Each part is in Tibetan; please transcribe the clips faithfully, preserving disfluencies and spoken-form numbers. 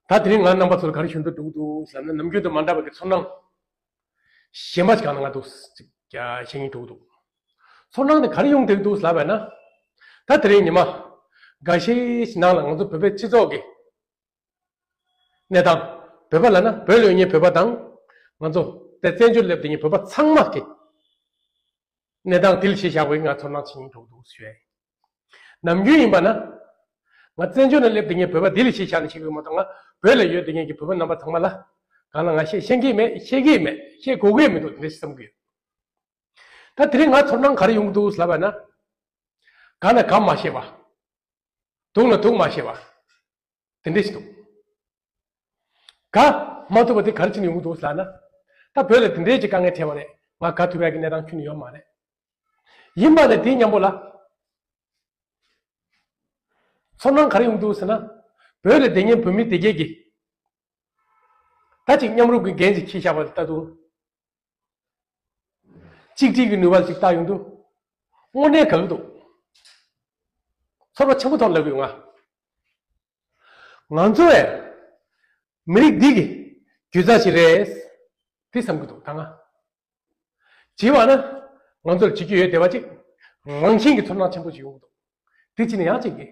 ད་དེ་རིང་ང་རྣམ་པ་ཚོར་ག་རེ་ཞུ་འདོད་འདུག་འདུག་ཟེར་ན། ནམ་རྒྱུན་དང་མ་འདྲ་བ་གི་ཚོར་སྣང་གཞན་པ་ཞིག་གང་ལ་ང་འདུག་ཅིག་བཤད་སྙིང་འདོད་འདུག་ཚོར་སྣང་དེ་ག་རེ་ཡོང་བསྡད་འདུག་ལབ་པ་ན། ད་དེ་རིང་ཉི་མ་འགའ་ཤས་ཤིག་ནང་ལ་ང་ཚོ་བོད་པའི་སྤྱི་ཚོགས་ཀྱི་གནས་སྟངས། བོད་པ་ལབ་ན་བོད་ལ་ཡོད་མཁན་བོད་པ་དང་། ང་ཚོ་དེ་བཙན་བྱོལ་སླེབས་བསྡད་མཁན་བོད་པ་ཚང་མ་གི་གནས་སྟངས་དེ་ལ་གཞི་བཞག་པའི་ང་ཚོར་སྣང་བྱེད་སྙིང་འདོད་འདུག་ཞུ་ཡ་ཡིན། ནམ་རྒྱུན་ཡིན་པ་ན། ང་བཙན་བྱོལ་ནང་སླེབས་བསྡད་མཁན་བོད་པ་དེ་ལ་གཞི་བཞག་ནས་བཤད་ཀྱི་ཡོད་མ་གཏོགས། ང་བོད་ལ་ཡོད་བསྡད་མཁན་གྱི་བོད་པ་རྣམ་པ་ཚང་མ་ལ་གང་ལ་ང་བཤད་ཤེས་ཀྱི་མེད། ཤེས་ཀྱི་མེད། ཤེས་དགོས་ཀྱི་མི་འདུག་དེ་འདྲ་ཞིག་བསམ་གྱི་ཡོད། ད་དེ་རིང་ང་ཚོར་སྣང་ག་རེ་ཡོང་གི་འདུག་ལབ་པ་ན། གང་ལ་གང་མ་ཤེས་པ། དུག་ལ་དུག་མ་ཤེས་པ། དེ་འདྲ་ཞིག་འདུག་ག་མ་ཐུབ་པ་དེ་ག་རེ་བྱས་ནས་ཡོང་གི་འདུག་ལབ་ན། ད་བོད་ལ་དེ་འདྲའི་ཅིག་དཀའ་ངལ་འཕྲད་པ་རེད། ང་དགའ་ཐུབ་ཡག་གི་གནས་སྟངས་ཁྱོན་ནས་ཡོད་མ་རེད། ཡིན་པ་ལས་དེའི་མཉམ་པོ་ལ་ཚོར་སྣང་ག་རེ་ཡོང་གི་འདུག་ཟེར་ན། བོད་ལ་བསྡད་མཁན་བོད་མི་དེ་གས་ཀྱིས་ད་ཅིག་མཉམ་རུབ་ཀྱི་འགན་ཅིག་འཁྱེར་བཞག་པ་ལྟ་དུས། གཅིག་སྒྲིལ་གྱི་ནུས་པ་ཅིག་བལྟ་ཡོང་དུས། དངོས་གནས་དགའ་གི་འདུག་ཚོར་བ་ཆེན་པོ་ཐོག་ལབ་ཡོང་ང་། ང་ཚོ་བས་མི་རིགས་འདི་གི་རྒྱུད་རྩ་ཞིག་རེད། དེ་བསམ་གྱི་འདུག་ད་ང་བྱིས་པ་ན་ང་ཚོར་བྱེད་རྒྱུ་ཡོད་བསྡད་པ་ཅིག་རང་བཞིན་གྱི་ཚོར་སྣང་ཆེན་པོ་ཞིག་ཡོང་གི་འདུག་དེ་ཅི་ནས་ཡང་ཅིག་གི་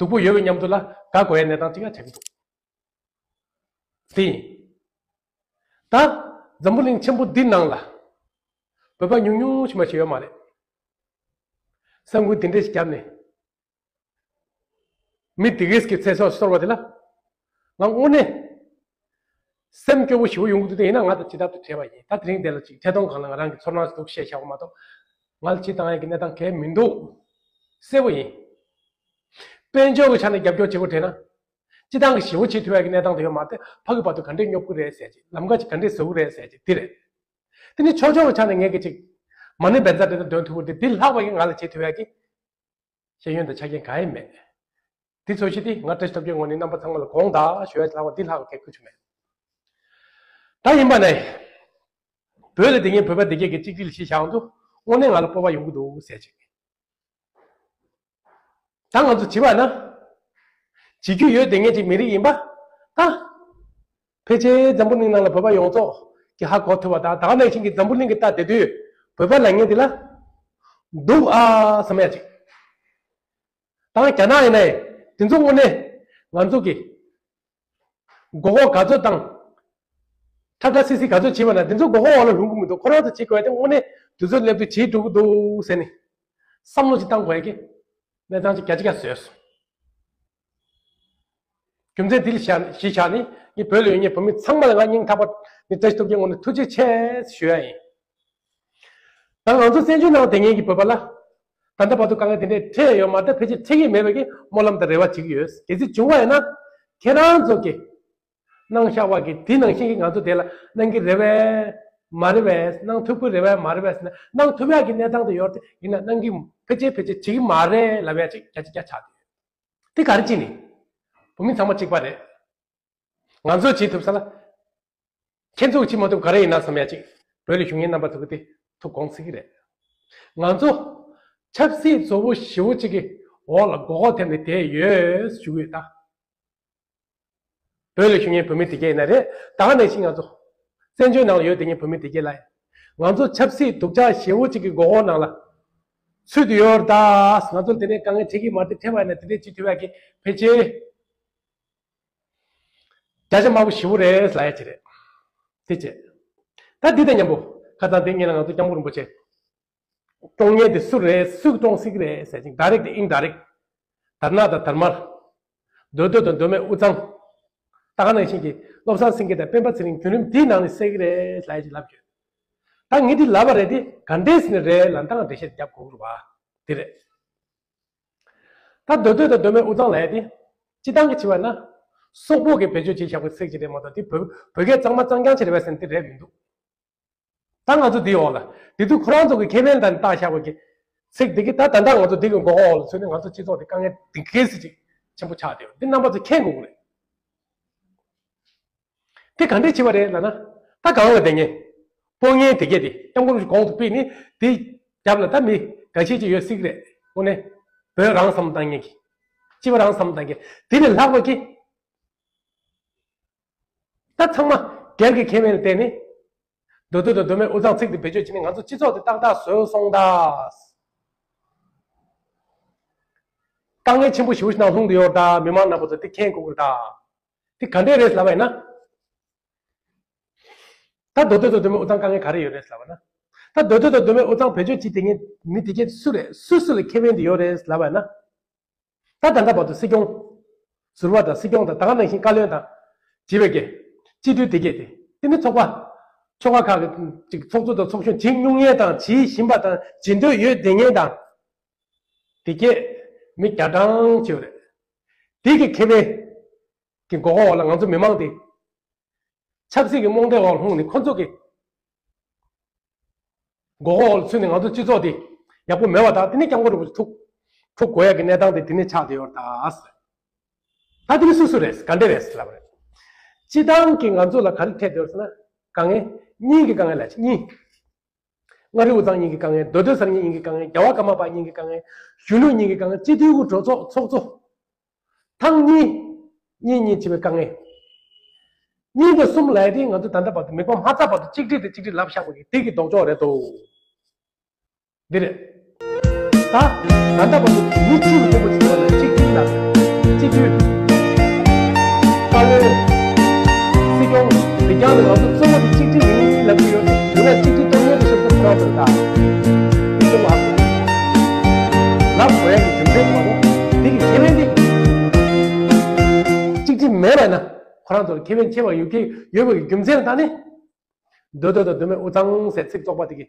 སྡུག་པོ་ཡོད་པའི་མཉམ་དུ་ལ་དགའ་དགོས་ཡ་གནས་སྟངས་ཅིག་ཡང་ཆགས་ཀྱི་འདུག་དེ་ཡིན། ད་འཛམ་བུ་གླིང་ཆེན་པོ་འདི་ནང་ལ་བོད་པ་ཉུང་ཉུང་ཞིག་མ་ཞིག་ཡོད་མ་རེད། བསམ་ཁུལ་འདི་འདྲ་ཞིག་བརྒྱབ་ནས། མི་དེ་གས་ཀྱི་ཚེ་སྲོག་གསོལ་བ་དེ་ལ། ང་དངོས་གནས་སེམས་སྐྱོ་བོ་ཞེ་པོ་ཡོང་གི་འདུག་དེ་ཡིན་ན་ང་དང་ཇི་ལྟར་དུ་འཕྲད་པ་ཡིན། ད་དེ་རིང་འདི་ལ་ཅིག་འཕྲད་སྟངས་སྒང་ལ་ང་རང་གི་ཚོར་སྣང་ཞིག་འདུག་བཤད་བཞག་པ་མ་གཏོགས། ང་ལ་ཇི་ལྟར་ཡང་གི་གནས་སྟངས་གང་ཡང་མི་འདུག་གསལ་པོ་ཡིན། དཔལ་འབྱོར་གྱི་ཆ་ནས་རྒྱབ་སྐྱོར་བྱེད་དགོས་དྲན་ན། སྤྱི་བཏང་གི་ཞེ་པོ་བྱེད་ཐུབ་ཡག་གི་གནས་སྟངས་དེ་ཡོད་མ་རེད། ཕ་གི་བར་དུ་ག་འདྲས་སྙོབ་ཀྱི་རེད་ཟེར་གྱི། ལམ་ཁ་ཅིག་ག་འདྲས་བཟོ་གི་རེད་ཟེར་གྱི་དེ་རེད། དེ་ནི་ཕྱོགས་ཕྱོགས་ཀྱི་ཆ་ནས་ངས་གི་ཅིག་མ་ཎི་བཛྲ་དེ་འདོན་ཐུབ་ཀྱི་རེད། དེ་ལྷག་པ་གི་ང་ལ་བྱེད་ཐུབ་ཡག་གི་ཤེས་ཡོན་དང་ཆ་རྐྱེན་གང་ཡང་མེད། དེ་ཚོ་ཞིག་དེ་ང་བཀྲ་ཤིས་སྟོབས་རྒྱལ་ངོས་ནས་རྣམ་པ་ཚང་མ་ལ་དགོངས་དག་ཞུ་ཡག་ལྷག་པ་དེ་ལྷག་པ་གལ་ཁུར་ཆུ་མེད། ད་ཡིན་པ་ནས། བོད་ལ་བསྡད་མཁན་བོད་པ་དེ་གས་ཀྱི་གཅིག་སྒྲིལ་གཞི་བཞག་འདུག་དངོས་གནས་ང་ལ་སྤོབས་པ་ཡོང་གི་འདུག་ཟེར་ཅིག་ད་ང་ཚོ་བྱིས་པ་ན། བྱེད་རྒྱུ་ཡོད་བསྡད་མཁན་ཅིག་མི་རིགས་ཡིན་པ། ད། ཕལ་ཆེར་འཛམ་བུ་གླིང་ནང་ལ་བོད་པ་ཡོངས་རྫོགས་ཀྱིས་ཧ་གོ་ཐུབ་པ་དང་། ད་ག་ནང་བཞིན་གྱི་འཛམ་བུ་གླིང་གི་ལྟ་བསྡད་དུས་བོད་པ་ལབ་མཁན་དེ་ལ་སྡུག་ཨ་བསམ་ཡག་ཅིག་ད་རྒྱ་ནག་ཡིན་ནའི་དེ་ཚོ་དངོས་གནས་ང་ཚོ་གི་མགོ་སྐོར་ག་ཚོད་བཏང་། ཁྲ་ཁྲ་སིལ་སིལ་ག་ཚོད་བྱས་པ་ན་དེ་ཚོ་མགོ་སྐོར་འོག་ལ་ལྷུང་གི་མི་འདུག་ཁོ་རང་ཚོ་བྱེད་དགོས་ཡག་དེ་དངོས་གནས་དུས་ཚོད་སླེབས་དུས་བྱེད་འགྲོ་གི་འདུག་ཟེར་ནས་བསམ་བློ་ཅིག་བཏང་དགོས་ཡག་གི་གནས་སྟངས་ཅིག་རྒྱ་ཆེ་ཁ་བཟོས་སོང་། རྒྱུ་མཚན་འདི་ལ་བཞག་གཞི་བཞག་ནས་ངས་བོད་ལ་ཡོད་མཁན་བོད་མི་ཚང་མ་ལ་ང་སྙིང་ཐག་པ་ནས་བཀྲ་ཤིས་སྟོབས་རྒྱལ་ངོས་ནས་ཐུགས་རྗེ་ཆེ་ཞུ་ཡག་ཡིན། ད་ང་ཚོ་བཙན་བྱོལ་ནང་བསྡད་མཁན་གྱི་བོད་པ་ལ་ད་ལྟ་བར་དུ་དཀའ་ངལ་དེ་འདྲས་འཕྲད་ཡོད་མ་རེད། ཕལ་ཆེར་འཕྲད་ཀྱི་མེད་པའི་གི་སྨོན་ལམ་དང་རེ་བ་བྱེད་ཀྱི་ཡོད། གལ་སྲིད་བྱུང་བ་ཡིན་ན་ཁྱེད་རང་ཚོ་གི་གནང་བཞག་པ་གི་དེ་ནང་བཞིན་གྱི་ང་ཚོ་དེ་ལ་གནང་གི་རེད་པས་མ་རེད་པས། གནང་ཐུབ་ཀྱི་རེད་པས་མ་རེད་པས་ཟེར་ན། གནང་ཐུབ་ཡག་གི་གནས་སྟངས་དེ་ཡོད་དེ་ཡིན་ན་གནང་གི་ཕལ་ཆེར་ཕལ་ཆེར་བྱེད་ཀྱི་མ་རེད་ལབ་ཡག་ཅིག་རྒྱ་ཆེ་རྒྱ་ཆགས་དེ་ཡོད། དེ་ག་རེ་བྱས་ནས། བོད་མི་ཚང་མ་གཅིག་པ་རེད། ང་ཚོས་བྱེད་ཐུབ་ས་ལ། ཁྱེད་ཚོས་བྱེད་མ་ཐུབ་ག་རེ་ཡིན་ན་བསམ་ཡག་ཅིག་བོད་ལ་བཞུགས་མཁན་རྣམ་པ་ཚོ་གིས་དེ་ཐུགས་དགོངས་སྲིད་ཀྱི་རེད། ང་ཚོ་ཆབ་སྲིད་བཟོ་བོ་ཞེ་པོ་ཅིག་གི་འོག་ལ་མགོ་སྐོར་ཐེབས་ནས་བསྡད་ཡོད་ཞུ་གི་ཡོད་ད། བོད་ལ་བཞུགས་མཁན་བོད་མི་དེ་གས་ཡིན་ན་རེད། ད་ག་ནང་བཞིན་ང་ཚོ་བཙན་བྱོལ་ནང་ལ་ཡོད་བསྡད་མཁན་བོད་མི་དེ་གས་ལ་ཡང་། ང་ཚོ་ཆབ་སྲིད་སྡུག་ཅག་ཞེ་པོ་ཅིག་གི་མགོ་སྐོར་ནང་ལ་ཚུད་དུ་ཡོད་རེད་ད། ང་ཚོར་དེ་ནས་དཀའ་ངལ་འཕྲད་ཀྱི་མ་རེད། འཕྲད་པ་ཡིན་ན་དེ་འདྲས་བྱེད་ཐུབ་ཡག་གི་ཕལ་ཆེར་བརྒྱ་ཆ་དམའ་པོ་ཞེ་པོ་རེད་ལབ་ཡག་ཅིག་རེད། དེ་བྱས། ད་འདི་དང་མཉམ་པོ་ཁ་སང་དེ་སྔོན་ལ་ང་ཚོ་སྐྱབས་མགོན་རིན་པོ་ཆེ། བཀྲོངས་མཁན་དེ་སུ་རེད། སུས་བཀྲོངས་སྲིད་ཀྱི་རེད་ཟེར་ཅིང་། ཌའི་རེག་ཊི་ཨིན་ཌའི་རེག་ཊི། དར་ནག་དང་དར་དམར། མདོ་སྟོད་དང་མདོ་སྨད་དབུས་གཙང་། ད་ག་ནང་བཞིན་གྱི་བློ་བཟང་སེང་གེ་དང་སྤེན་པ་ཚེ་རིང་བརྒྱུད་རིམ་འདིའི་ནང་ནས་སད་ཀྱི་རེད་ལབ་ཡག་ཅིག་ལབ་ཡོད། ད་ངས་འདི་ལབ་པ་རེད་དེ་ག་འདྲས་ནས་རེད་ལབ་ན་ད་ང་འགྲེལ་བཤད་རྒྱབ་དགོས་ཀྱི་རེད་པ། དེ་རེད། ད་མདོ་སྟོད་དང་མདོ་སྨད་དབུས་གཙང་ལབ་ཡག་དེ། སྤྱིར་བཏང་གི་བྱས་པ་ན། སོག་པོ་གིས་བེད་སྤྱོད་བྱས་བཞག་པའི་ཚིག་ཅིག་རེད་མ་གཏོགས་དེ་བོད་བོད་སྐད་གཙང་མ་གཙང་རྐྱང་ཅིག་རེད་པས་ཟེར་ན་དེ་རེད་མི་འདུག་ད་ང་ཚོ་འདིའི་འོག་ལ་དེ་དུས་ཁོ་རང་ཚོ་གི་ཁེ་ཕན་དང་བཏགས་བཞག་པ་གི་ཚིག་འདི་གི་ད་ད་ལྟ་ང་ཚོ་འདི་གི་མགོ་སྐོར་འོག་ལ་ཚུད་ནས་ང་ཚོ་སྤྱི་ཚོགས་དེ་དཀའ་ངལ་འདི་གས་ཟེར་ཅིག་ཆེན་པོ་ཆགས་བསྡད་ཡོད། འདི་རྣམ་པ་ཚོ་མཁྱེན་དགོས་ཀྱི་རེད། དེ་ག་འདྲས་བྱས་པ་རེད་ལབ་ན། ད་གང་ལ་བསྡད་མཁན། སྤོ་མཁན་དེ་གས་དེ་སྐྱབས་མགོན་རིན་པོ་ཆེ་གོང་དུ་ཕུད་ནས་དེ་རྒྱབ་ལ་ད་མི་འགའ་ཤས་ཅིག་ཡོད་སྲིད་ཀྱི་རེད། དངོས་གནས་བོད་རང་བསམ་བློ་བཏང་མཁན་གྱི། སྤྱི་པ་རང་བསམ་བློ་བཏང་མཁན། དེ་ལས་ལྷག་པ་གི་ ད་ཚང་མ་སྒེར་གྱི་ཁེ་ཕན་ལ་བརྟེན་ནས་མདོ་སྟོད་དང་མདོ་སྨད་དབུས་གཙང་ཚིག་དེ་བེད་སྤྱོད་བྱས་ནས་ང་ཚོ་སྤྱི་ཚོགས་དེ་ཏག་ཏག་བཟོས་སོང་ད། དཀའ་ངལ་ཆེན་པོ་ཞེ་པོ་ཞིག་ནང་ལྷུང་བསྡད་ཡོད་ད། མི་མང་རྣམ་པ་ཚོ་དེ་མཁྱེན་དགོས་ཀྱི་རེད་ད། དེ་ག་འདྲས་རེད་ལབ་པ་ཡིན་ན། ད་མདོ་སྟོད་དང་མདོ་སྨད་དབུས་གཙང་དཀའ་ངལ་ག་རེ་ཡོད་རེད་ལབ་པ་ན། ད་མདོ་སྟོད་དང་མདོ་སྨད་དབུས་གཙང་བེད་སྤྱོད་བྱེད་བསྡད་མཁན་མི་དེ་གས་སུ་རེད། སུ་སུ་ལ་ཁེ་ཕན་དེ་ཡོད་རེད་ལབ་པ་ན། ད་ད་ལྟ་བར་དུ་སྲིད་སྐྱོང་ཟུར་པ་དང་སྲིད་སྐྱོང་དང་ད་ག་ནང་བཞིན་བཀའ་བློན་དང་བྱེད་པའི་གི་སྤྱི་འཐུས་དེ་གས་དེ་དེ་ནི་ཚོགས་པ་ཆོལ་ཁ་ཁག་གི་ཅིག་ཚོགས་གཙོ་དང་ཚོགས་གཞོན་བྱེད་མྱོང་མཁན་དང་བྱེད་བཞིན་པ་དང་བྱེད་འདོད་ཡོད་བསྡད་མཁན་དང་དེ་གས་མི་བརྒྱ་གྲངས་ཅིག་ཡོད་རེད། དེ་གི་ཁེ་ཕན་གི་མགོ་སྐོར་འོག་ལ་ང་ཚོ་མི་མང་དེ་ཆབ་སྲིད་ཀྱི་རྨོངས་དད་འོག་ལྷུང་ནས་ཁོ་ཚོ་གི་མགོ་སྐོར་འོག་ལ་ཚུད་ནས་ང་ཚོ་སྤྱི་ཚོགས་དེ་ཡག་པོ་མེད་པ་དང་དེ་ནས་སྐྱབས་མགོན་རིན་པོ་ཆེ་ཐུག་ཐུག་དགོས་ཡག་གི་གནས་སྟངས་དེ་དེ་ནས་ཆགས་བསྡད་ཡོད་རེད་ད། ད་དེ་ནི་སུ་སུ་རེད། ག་འདྲས་རེད་ལབ་པ་རེད། སྤྱི་བཏང་གི་ང་ཚོ་ལ་ག་རེ་འཕྲད་བསྡད་ཡོད་ཟེར་ན། དཀའ་ངལ་གཉིས་ཀྱི་དཀའ་ངལ་ལ་གཉིས། མངའ་རིས་དབུས་གཙང་གཉིས་ཀྱི་དཀའ་ངལ། མདོ་སྟོད་ས་གཉིས་གཉིས་ཀྱི་དཀའ་ངལ། རྒྱལ་བ་ཀརྨ་པ་གཉིས་ཀྱི་དཀའ་ངལ། གཞོན་ནུ་གཉིས་ཀྱི་དཀའ་ངལ། སྤྱི་འཐུས་ཀྱི་གྲོས་ཚོགས་ཚོགས་གཙོ། ཐེངས་གཉིས། གཉིས་གཉིས་བྱེད་པའི་དཀའ་ངལ། གཉིས་དང་གསུམ་ལ་ཡ་དེ་ང་ཚོ་ད་ལྟ་བར་དུ་མི་ཕམ་ཧ་ཚ་བར་དུ་གཅིག་སྒྲིལ་དེ་གཅིག་སྒྲིལ་ལབ་བཞག་པ་གི་དེ་གི་ལྡོག་ཕྱོགས་རེད་དོ། འདི་རེད། ད་ད་ལྟ་བར་དུ་མི་ཁྲི་མི་མཐོན་པོ་ཅིག་ཡོད་ལ་གཅིག་སྒྲིལ་ལ་སྤྱི་འཐུས། བཀའ་བློན། སྲིད་སྐྱོང་། དེ་རྐྱང་དུ་ང་ཚོ་གཙོ་བོ་དེ་གཅིག་སྒྲིལ་ཡིན་ལབ་ཀྱི་ཡོད་དེ་དུས་ལ་གཅིག་སྒྲིལ་གཏོང་ཡས་དེ་ཤོབ་ཏུ་ཁོ་རང་ཚོ་རེད་ད། དེ་ཚོ་ལ་ལབ་དགོས་ཡ་གི་རྒྱུ་མཚན་དེ་མ་གཏོགས་དེ་གི་ཁེ་ཕན་དེ་གཅིག་སྒྲིལ་མེད་པ་ན་ཁོ་རང་ཚོར་ཁེ་ཕན་ཆེ་བ་ཡོད་ཀྱི་ཡོད་པ་གི་རྒྱུ་མཚན་ལ་ད་ནི། མདོ་སྟོད་དང་མདོ་སྨད་དབུས་གཙང་ཟེར་ཚིག་བཙོག་པ་དེ་གི་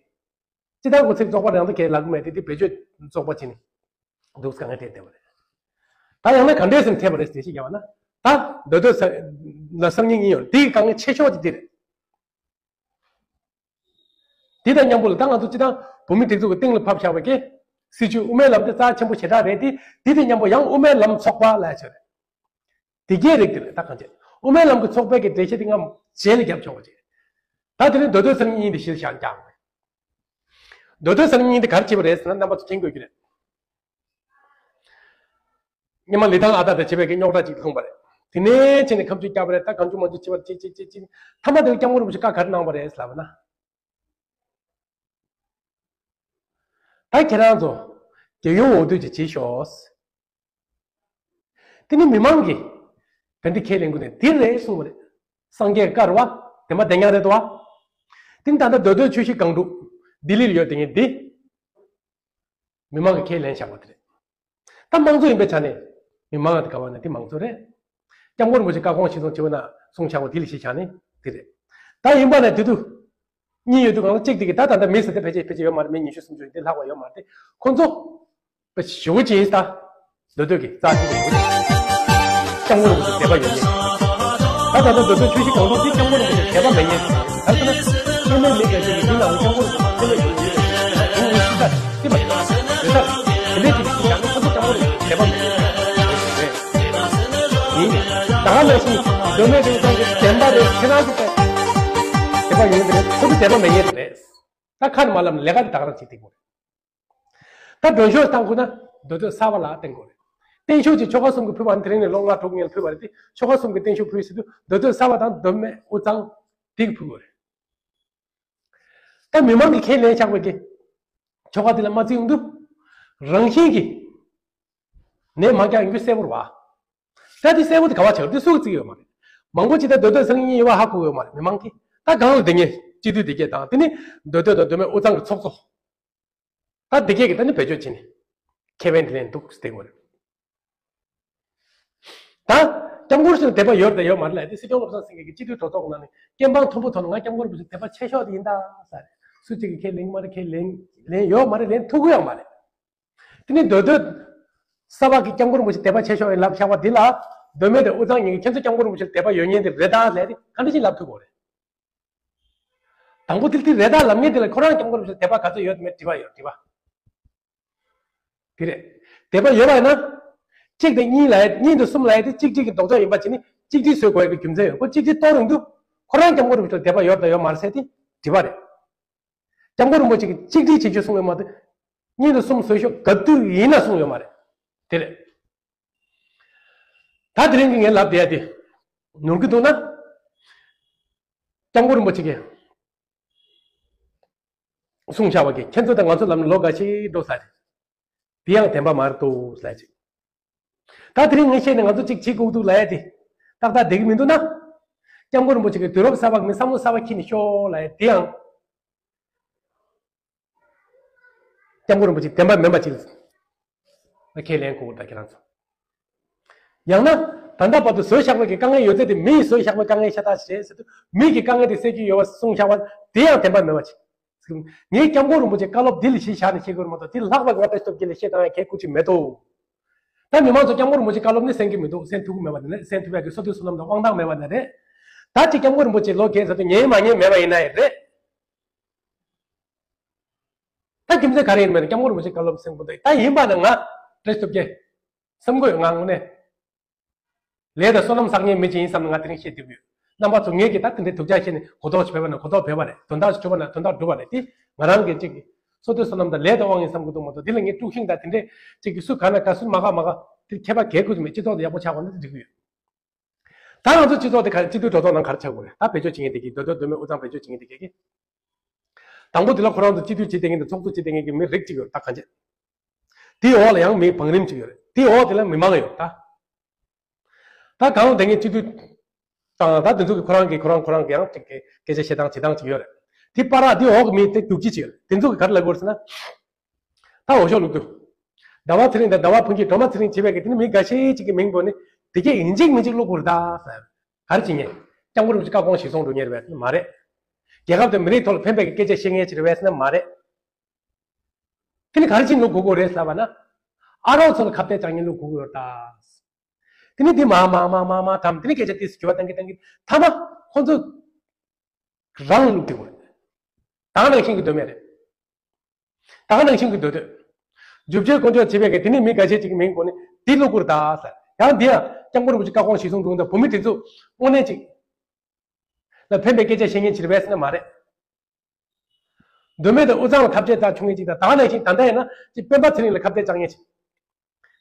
སྤྱི་བཏང་གི་ཚིག་བཙོག་པ་རང་དུ་ཁས་ལབ་གི་མེད་དེ་དེ་བེད་སྤྱོད་བཙོག་པ་བྱས་ནས་འདུག་དཀའ་ངལ་འཕྲད་བསྡད་པ་རེད། ད་ཡང་ན་ག་འདྲས་སེམས་ཐེབས་པ་རེད་ཟེར་ཞིག་ཡང་ན་ད་མདོ་སྟོད་ས་ལ་སང་ཉིན་གཉིས་ཡོད་རེད། དེ་གི་དཀའ་ངལ་ཆེ་ཤོས་དེ་དེ་རེད། དེ་དང་མཉམ་པོ་ལ་ད་ང་ཚོ་སྤྱི་བཏང་བོད་མི་སྒྲིག་འཛུགས་ཀྱི་སྟེང་ལ་ཕབ་བཞག་པའི་གི་སྲིད་བྱུས་དབུ་མའི་ལམ་དེ་རྩ་ཆེན་པོ་ཞེ་དྲག་རེད་དེ། དེ་དང་མཉམ་པོ་ཡང་དབུ་མའི་ལམ་ཚོགས་པ་ལ་ཆོས་རེད། དེ་གའི་རིགས་དེ་རེད། ད་གང་བྱས་དབུ་མའི་ལམ་གྱི་ཚོགས་པའི་གི་འགྲེལ་བཤད་དེ་ངམ་རྗེས་ལ་རྒྱབ་ཆོག་པ་བྱས། ད་དེ་ནི་མདོ་སྟོད་ས་གཉིས་དེ་གཞིར་བཞག་ཀྱང་། མདོ་སྟོད་ས་གཉིས་དེ་ག་རེ་བྱས་པ་རེད་ཟེར་ན་རྣམ་པ་ཚོ་མཁྱེན་དགོས་ཀྱི་རེད། སྔོན་མ་ལི་ཐང་ཨ་སྟག་དང་བྱས་པའི་གི་རྙོག་དྲ་ཅིག་ལྷུང་བ་རེད། དེ་ནས་ཕྱིན་ནས་ཁ་མཆུ་བཀྱགས་པ་རེད། ད་གང་བྱུང་མང་བྱུང་བྱས་པ་རེད། ཅིག་ཅིག་ཅིག་ཅིག་མཐའ་མ་དེ་སྐྱབས་མགོན་རིན་པོ་ཆེ་བཀའ་ག་རེ་གནང་བ་རེད་ལབ་ན། ད་ཁྱེད་རང་ཚོ་རྒྱལ་ཡོངས་འོས་བསྡུ་ཅིག་བྱེད་ཤོག་དེ་ནི་མི་མང་གིས་ག་འདི་ཁས་ལེན་དགོས་ནས་འདི་རེད་གསུངས་པ་རེད། སངས་རྒྱས་བཀའ་རེད་བ། དེ་མ་བདེན་ཡག་རེད་དོ་བ། དེ་ནི་ད་ལྟ་མདོ་སྟོད་ཆུ་བཞི་སྒང་དྲུག་ལྡི་ལིར་ཡོད་དེ་ངས་འདི། མི་མང་གིས་ཁས་ལེན་བཞག་པ་དེ་རེད། ད་དམངས་གཙོ་ཡིན་པའི་ཆ་ནས་མི་མང་ལ་དགའ་བ་ན་དེ་དམངས་གཙོ་རེད། སྐྱབས་མགོན་རིན་པོ་ཆེ་བཀའ་དགོངས་གཞིར་བཟུང་བྱས་པ་ན་གསུངས་བཞག་པ་དེ་ལ་གཞི་བཞག་ནས་དེ་རེད། ད་ཡིན་པ་ན་དེ་དུས་གཉིས་ཡོད་དུས་གང་ལ་གཅིག་དེ་གི་ད་ད་ལྟ་མི་ཟེར་དེ་ཕལ་ཆེར་ཕལ་ཆེར་ཡོད་མ་རེད། མི་ཉི་ཤུ་སུམ་ཅུ་དེ་ལྷག་པ་ཡོད་མ་རེད། དེ་ཁོ་ཚོ་དཔེ་ཞེ་པོ་ཅིག་ཡིན་ད། མདོ་སྟོད་ཀྱི་རྩ་ཆེན་པོ་ཡོད། སྐྱབས་མགོན་རིན་པོ་ཆེ་དད་པ་ཡོད་མཁན། ད་ད་ལྟ་མདོ་སྟོད་ཆུ་བཞི་སྒང་དྲུག་དེ་སྐྱབས་མགོན་རིན་པོ་ཆེ་དད་པ་མེད་མཁན་ཞིག་རེད། ད་ལྟ་ན་སྐྱེ་དམན་མི་སྐད་ཆ་གི་མི་ལ་སྐྱབས་མགོན་རིན་པོ་ཆེ་དད་པ་ཡོད་མཁན་ཞིག་རེད། དེ་ནི་ཤི་ས་དེ་མ་རེད། དེ་ལྟར་དེ་འདྲའི་ཅིག་ཞིག་ཀྱང་ཁོ་ཚོ་སྐྱབས་མགོན་རིན་པོ་ཆེ་དད་པ་མེད་མཁན་ཞིག་རེད། ཡིན། ད་ག་ནང་བཞིན་མདོ་སྨད་དེ་ཚང་གི་བདེན་པ་རེད། ཁྱེད་རང་གི་དད་པ་ཡོད་མཁན་རེད། ཁོ་ཚོ་དད་པ་མེད་མཁན་རེད། ད་ཁ་ནས་མ་ལབ་ནས་ལས་ཀ་དེ་ད་ག་རང་བྱེད་ཐུབ་ཀྱི་རེད། ད་མགྲོན་ཤོག་བཏང་དགོས་ན་མདོ་སྟོད་གསར་པ་ལ་བཏང་དགོས་རེད། བརྟན་བཞུགས་ཀྱི་ཆོལ་ཁ་གསུམ་གྱིས་ཕུལ་བ་ནི་དེ་རིང་ནས་ལོ་ལྔ་དྲུག་སྔོན་ལ་ཕུལ་བ་རེད་དེ། ཆོལ་ཁ་གསུམ་གྱིས་བརྟན་བཞུགས་ཕུལ་ཟེར་དུས་མདོ་སྟོད་གསར་པ་དང་མདོ་སྨད་དབུས་གཙང་དེ་གིས་ཕུལ་དགོས་རེད། ད་མི་མང་གིས་ཁས་ལེན་བཞག་པའི་གི་ཆོལ་ཁ་དེ་ལ་མ་བརྩི་ཡོང་དུས་རང་བཞིན་གྱིས་ནད་མང་རྐྱང་ཡོང་རྒྱུ་གསལ་པོ་རེད་བ། ད་དེ་གསལ་པོ་དེ་ག་བ་ཆགས་དེ་སུ་གིས་བརྩི་གི་ཡོད་མ་རེད། མང་པོ་ཅིག་ད་མདོ་སྟོད་ས་གཉིས་ཡོད་པ་ཧ་གོ་གི་ཡོད་མ་རེད། མི་མང་གིས་ད་གང་ལ་དེ་ངས་སྤྱི་འཐུས་དེ་གས་དང་དེ་ནི་མདོ་སྟོད་དང་མདོ་སྨད་དབུས་གཙང་གི་ཚོགས་གཙོ། ད་འདི་གས་ཀྱི་ད་ནི་བེད་སྤྱོད་བྱས་ནས་ཁེ་ཕན་དེ་ལེན་འདུག་ཟེར་དགོས་རེད། ད་སྐྱབས་མགོན་རིན་པོ་ཆེ་ལ་དད་པ་ཡོད་དང་ཡོད་མ་རེད་ལབ་དེ་སྲིད་སྐྱོང་བློ་བཟང་སེང་གེ་གི་སྤྱི་འཐུས་གྲོས་ཚོགས་ནང་ནས་སྐད་འབངས་མཐོན་པོ་ཐོག་ནས་ང་སྐྱབས་མགོན་རིན་པོ་ཆེ་ལ་དད་པ་ཆེ་ཤོས་དེ་ཡིན་ད་ཟེར། སུ་གཅིག་གིས་ཁས་ལེན་གྱི་མ་རེད། ཁས་ལེན་ལེན་ཡོད་མ་རེད། ལེན་ཐུབ་ཀྱི་ཡོད་མ་རེད། དེ་ནི་མདོ་སྟོད་གསར་པ་གི་སྐྱབས་མགོན་རིན་པོ་ཆེ་དད་པ་ཆེ་ཤོས་ཡིན་ལབ་བཞག་པ་འདི་ལ་མདོ་སྨད་དང་དབུས་གཙང་གཉིས་ཀྱིས་ཁྱེད་ཚོ་སྐྱབས་མགོན་རིན་པོ་ཆེ་ལ་དད་པ་ཡོད་མཁན་དེ་རེད་ད་ཟེར་ཏེ་ག་འདྲ་ཞིག་ལབ་ཐུབ་དགོས་རེད། དང་པོ་དེ་དེ་རེད་ད་ལབ་མཁན་དེ་ལ་ཁོ་རང་སྐྱབས་མགོན་རིན་པོ་ཆེ་ལ་དད་པ་ག་ཚོད་ཡོད་མེད་དྲི་བ་ཡོད། དྲི་བ་དེ་རེད། དད་པ་ཡོད་པ་ཡིན་ན་གཅིག་དང་གཉིས་ལ་གཉིས་དང་གསུམ་ལ་ཡ་དེ་གཅིག་སྒྲིལ་གྱི་ལྡོག་ཕྱོགས་ཡིན་པ་བྱས་ནས་གཅིག་སྒྲིལ་བཟོ་དགོས་ཡ་གི་རྒྱུ་མཚན་ཡོད། ཁོ་གཅིག་སྒྲིལ་གཏོང་རུང་དུས་ཁོ་རང་སྐྱབས་མགོན་རིན་པོ་ཆེ་ལ་དད་པ་ཡོད་དང་ཡོད་མ་རེད་ཟེར་དེ་དྲི་བ་རེད། སྐྱབས་མགོན་རིན་པོ་ཆེ་གིས་གཅིག་སྒྲིལ་བྱེད་ཤོག་གསུངས་ཡོད་མ་གཏོགས་གཉིས་དང་གསུམ་བཟོ་ཤོག་ག་དུས་ཡིན་ན་གསུངས་ཡོད་མ་རེད། དེ་རེད། ད་དེ་རིང་གི་ངས་ལབ་བསྡད་ཡ་དེ་ནོར་གི་འདུག་ན། སྐྱབས་མགོན་རིན་པོ་ཆེ་གིས་གསུངས་བཞག་པ་གི་ཁྱེད་ཚོ་དང་ང་ཚོ་ལམ་ནས་ལོ་འགའ་ཤས་འགྲོ་ས་རེད། དེ་ཡང་བདེན་པ་མ་རེད་འདུག་ཟེར་ཅིག་ད་དེ་རིང་ངས་བཤད་ནས་ང་ཚོ་གཅིག་བྱེད་དགོས་འདུག་ལབ་ཡ་དེ་ཏག་ཏག་བསྡད་ཀྱི་མི་འདུག་ན། སྐྱབས་མགོན་རིན་པོ་ཆེ་གིས་དུས་རབས་གསར་པ་མི་བསམ་བློ་གསར་པ་འཁྱེར་ནས་ཤོག་ལབ་ཡ་དེ་ཡང་། སྐྱབས་མགོན་རིན་པོ་ཆེ་བདེན་པ་མིན་པ་ཅིག་ཁས་ལེན་དགོས་ད་ཁྱེད་རང་ཚོ། ཡང་ན། ད་ལྟ་བར་དུ་བཟོས་བཞག་པའི་དཀའ་ངལ་ཡོད་ཚད་དེ་མི་ཡིས་བཟོས་བཞག་པའི་དཀའ་ངལ་ཤ་སྟག་ཞིག་རེད་ཟེར་དུས་མི་གི་དཀའ་ངལ་དེ་སེལ་གྱི་ཡོད་པ་གསུངས་བཞག་པ་དེ་ཡང་བདེན་པ་མེད་པ་ཅིག་ངས་སྐྱབས་མགོན་རིན་པོ་ཆེ་བཀའ་སློབ་འདི་ལ་གཞི་བཞག་ནས་བཤད་དགོས་རེད་མ་གཏོགས་དེ་ལྷག་པ་གི་བ་ཏེ་སྟོབས་ཀྱི་ལ་བཤད་སྟངས་ཡང་གལ་ཁུར་ཅིག་མེད་དོ། ད་མི་མང་ཚོ་སྐྱབས་མགོན་རིན་པོ་ཆེ་བཀའ་སློབ་ནི་གསན་གྱི་མི་འདུག་གསན་ཐུབ་ཀྱི་མེད་པ་དེ་ནས་གསན་ཐུབ་ཡག་གི་བསོད་བདེ་བསོད་ནམས་དང་དབང་ཐང་མེད་པ་ནི་རེད། ད་ཅིག་སྐྱབས་མགོན་རིན་པོ་ཆེ་ལོ་རྒས་ཟེར་དུས་ཉན་མ་ཉན་མེད་པ་ཡིན་ན་ཡང་རེད། ད་རྒྱུ་མཚན་ག་རེ་ཡིན་མིན་སྐྱབས་མགོན་རིན་པོ་ཆེ་བཀའ་སློབ་གསན་དགོས་འདུག་ད་ཡིན་པ་ན་ང་བཀྲ་ཤིས་སྟོབས་རྒྱལ་བསམ་དགོས་ང་དངོས་གནས། ལས་དང་བསོད་ནམས་བསགས་མཁན་མི་ཅིག་ཡིན་བསམ་ནས་ང་དེ་རིང་བཤད་བསྡད་ཀྱི་ཡོད། རྣམ་པ་ཚོ་ངེད་ཀྱིས་ད་དེ་འདྲའི་སྡུག་ཅག་བཤད་ནས་གོ་རྟོགས་ཤིག་བོས་པ་ན་གོ་རྟོགས་བོས་པ་རེད། དོན་དག་ཞིག་བྱུང་བ་ན་དོན་དག་འགྲུབ་པ་རེད་དེ། ང་རང་གི་ཅིག་གི་བསོད་བདེ་བསོད་ནམས་དང་ལས་དང་དབང་ཡིན་བསམ་གྱི་འདུག་མ་གཏོགས་དེ་ལ་ངས་དཀྲུག་ཤིང་དང་དེ་འདྲས་ཅིག་གི་སུ་ག་ན་ག་སུ་མ་ག་མ་ག་དེ་ཁྱད་པར་གལ་ཁུར་གྱི་མེད། སྤྱི་ཚོགས་དེ་ཡག་པོ་ཆགས་པ་ན་དེ་འགྲིག་གི་ཡོད། ད་ང་ཚོ་སྤྱི་ཚོགས་དེ་ག་རེ་སྤྱི་འཐུས་གྲོས་ཚོགས་ནང་ག་རེ་ཆགས་དགོས་རེད། ད་བེད་སྤྱོད་བྱེད་མཁན་དེ་གི་མདོ་སྟོད་མདོ་སྨད་དབུས་གཙང་བེད་སྤྱོད་བྱེད་མཁན་དེ་གི་གི་དང་པོ་དེ་ལ་ཁོ་རང་ཚོ་སྤྱི་འཐུས་བྱེད་བསྡད་མཁན་དང་ཚོགས་གཙོ་བྱེད་བསྡད་མཁན་གྱི་མི་རིགས་གཅིག་ཡོད་ད་གང་ཅི། དེའི་འོག་ལ་ཡང་མི་བང་རིམ་གཅིག་ཡོད་རེད། དེའི་འོག་དེ་ལ་མི་མང་ཡོད་ད། ད་གང་དེ་ངས་སྤྱི་འཐུས་དང་ད་དེ་ཚོ་གི་ཁོ་རང་གི་ཁོ་རང་ཁོ་རང་གི་ཡང་ཅིག་གི་སྐད་ཆ་བཤད་སྟངས་བྱེད་སྟངས་ཅིག་ཡོད་རེད། དེ་པ་ར་དེའི་འོག་གི་མི་དེ་རྒྱུག་ཅིག་ཅིག་ཡོད་རེད། དེ་ཚོ་གི་ག་རེ་ལབ་དགོས་རེད་ཟེར་ན། ད་འོས་ཤོག་བླུགས་དུས། ཟླ་བ་ཚེ་རིང་དང་ཟླ་བ་ཕུན་སྐྱིད་སྒྲོལ་མ་ཚེ་རིང་བྱེད་པའི་གི་དེ་ནི་མི་འགའ་ཤས་ཅིག་གི་མིང་འབོད་ནས་དེ་གས་ཡིན་གཅིག་མིན་གཅིག་བླུགས་དགོས་རེད་ད་ཟེར། ག་རེ་བྱེད་མཁན། སྐྱབས་མགོན་རིན་པོ་ཆེ་བཀའ་དགོངས་གཞིར་བཟུང་འགྲོ་མཁན་རེད་པས་མ་རེད། རྒྱལ་ཁབ་དང་མི་རིགས་ཐོག་ལ་ཕན་པའི་གི་སྐད་ཆ་བཤད་མཁན་ཅིག་རེད་པས་ཟེར་ན་མ་རེད། དེ་ནི་ག་རེ་བྱེད་བླུགས་དགོས་ཀྱི་རེད་ཟེར་བ་ན། ཨ་རོགས་ཚོ་ལ་ཁ་གཏད་བཅག་མཁན་བླུགས་དགོས་ཀྱི་ཡོད་ད། དེ་ནི་དེ་མ་མ་མ་མ་མ་དམ་དེ་ནི་སྐད་ཆ་དེ་སུ་གྱུར་བ་བཏང་གི་བཏང་གི་མཐའ་མ་ཁོ་ཚོ་རང་ལ་བླུགས་དེ་དགོས། ད་ག་ནང་བཞིན་གྱི་འདོད་མེད་རེད། ད་ག་ནང་བཞིན་གྱི་འདོད་འདོད། རྒྱུ་ཆ་དཀོན་མཆོག་བྱེད་པའི་གི་དེ་ནི་མི་འགའ་ཤས་ཅིག་གི་མིང་གོ་ནི་དེ་བླུགས་དགོས་རེད་ད་ཟེར། ཡང་འདི་ཡང་སྐྱབས་མགོན་རིན་པོ་ཆེ་བཀའ་དགོངས་གཞིར་བཟུང་འགྲོ་འདུག་བོད་མི་དེ་ཚོ་དངོས་གནས་ཅིག་ལ་ཕན་པའི་སྐད་ཆ་བཤད་མཁན་ཅིག་རེད་པས་ཟེར་ན་མ་རེད། མདོ་སྨད་དང་དབུས་གཙང་ལ་ཐབས་ཆེ་རྩ་ཆུང་ངེས་ཅིག་དང་ད་ག་ནང་བཞིན་ད་ལྟ་ཡིན་ན་ཅིག་སྤེན་པ་ཚེ་རིང་ལ་ཁ་གཏད་བཅག་མཁན་ཅིག་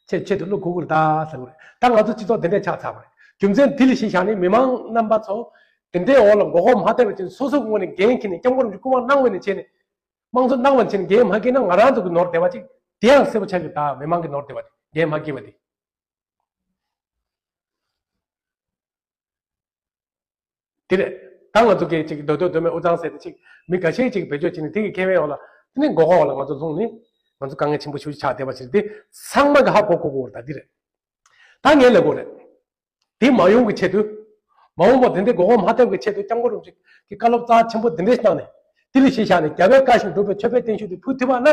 ཆེད་ཆེད་དུ་བླུགས་དགོས་ཀྱི་རེད་ད་ཟེར་བ་རེད། ད་ང་ཚོ་སྤྱི་ཚོགས་དེ་འདྲས་ཆགས་ཚར་བ་རེད། རྒྱུ་མཚན་འདི་ལ་གཞི་བཞག་ནས་མི་མང་རྣམ་པ་ཚོ་དེ་འདྲའི་འོག་ལ་མགོ་སྐོར་མ་ཐེབས་པ་བྱས་ནས་སོ་སོའི་ངོས་ནས་འགན་འཁྱེར་ནས་སྐྱབས་མགོན་རིན་པོ་ཆེ་སྐུ་དབང་གནང་བའི་ནས་བྱས་ནས་དམངས་གཙོ་གནང་བ་བྱས་ནས་འགན་མ་འཁྱེར་ན་ང་རང་ཚོ་གི་ནོར་བསྡད་པ་ཅིག་དེ་ཡང་གསལ་པོ་ཆགས་ཀྱི་རེད་ད། མི་མང་གི་ནོར་བསྡད་པ་དེ་འགན་མ་འཁྱེར་བ་དེ། དེ་རེད། ད་ང་ཚོ་གིས་ཅིག་མདོ་སྟོད་མདོ་སྨད་དབུས་གཙང་ཟེར་ཏེ་ཅིག་མི་འགའ་ཤས་ཅིག་བེད་སྤྱོད་བྱས་ནས་དེ་གི་ཁེ་ཕན་འོག་ལ་དེ་ནས་མགོ་སྐོར་འོག་ལ་ང་ཚོ་ལྷུང་ནས་ང་ཚོ་དཀའ་ངལ་ཆེན་པོ་ཞེ་པོ་ཆགས་བསྡད་པ་ཞིག་རེད། དེ་ཚང་མ་གིས་ཧ་གོ་གོ་དགོས་རེད་ད། འདི་རེད། ད་ངས་ལབ་དགོས་རེད། དེ་མ་ཡོང་གི་ཆེད་དུ། མ་འོངས་པར་དེ་འདྲའི་མགོ་སྐོར་མ་ཐེབས་ཀྱི་ཆེད་དུ་སྐྱབས་མགོན་རིན་པོ་ཆེ་གི་བཀའ་སློབ་རྩ་ཆེན་པོ་འདི་འདྲ་ཞིག་གནང་ནས་དེ་ལ་གཞི་བཞག་ནས་རྒྱལ་བའི་བཀའ་བཞིན་སྒྲུབ་པའི་མཆོད་པའི་བརྟན་བཞུགས་དེ་ཕུལ་ཐུབ་པ་ན་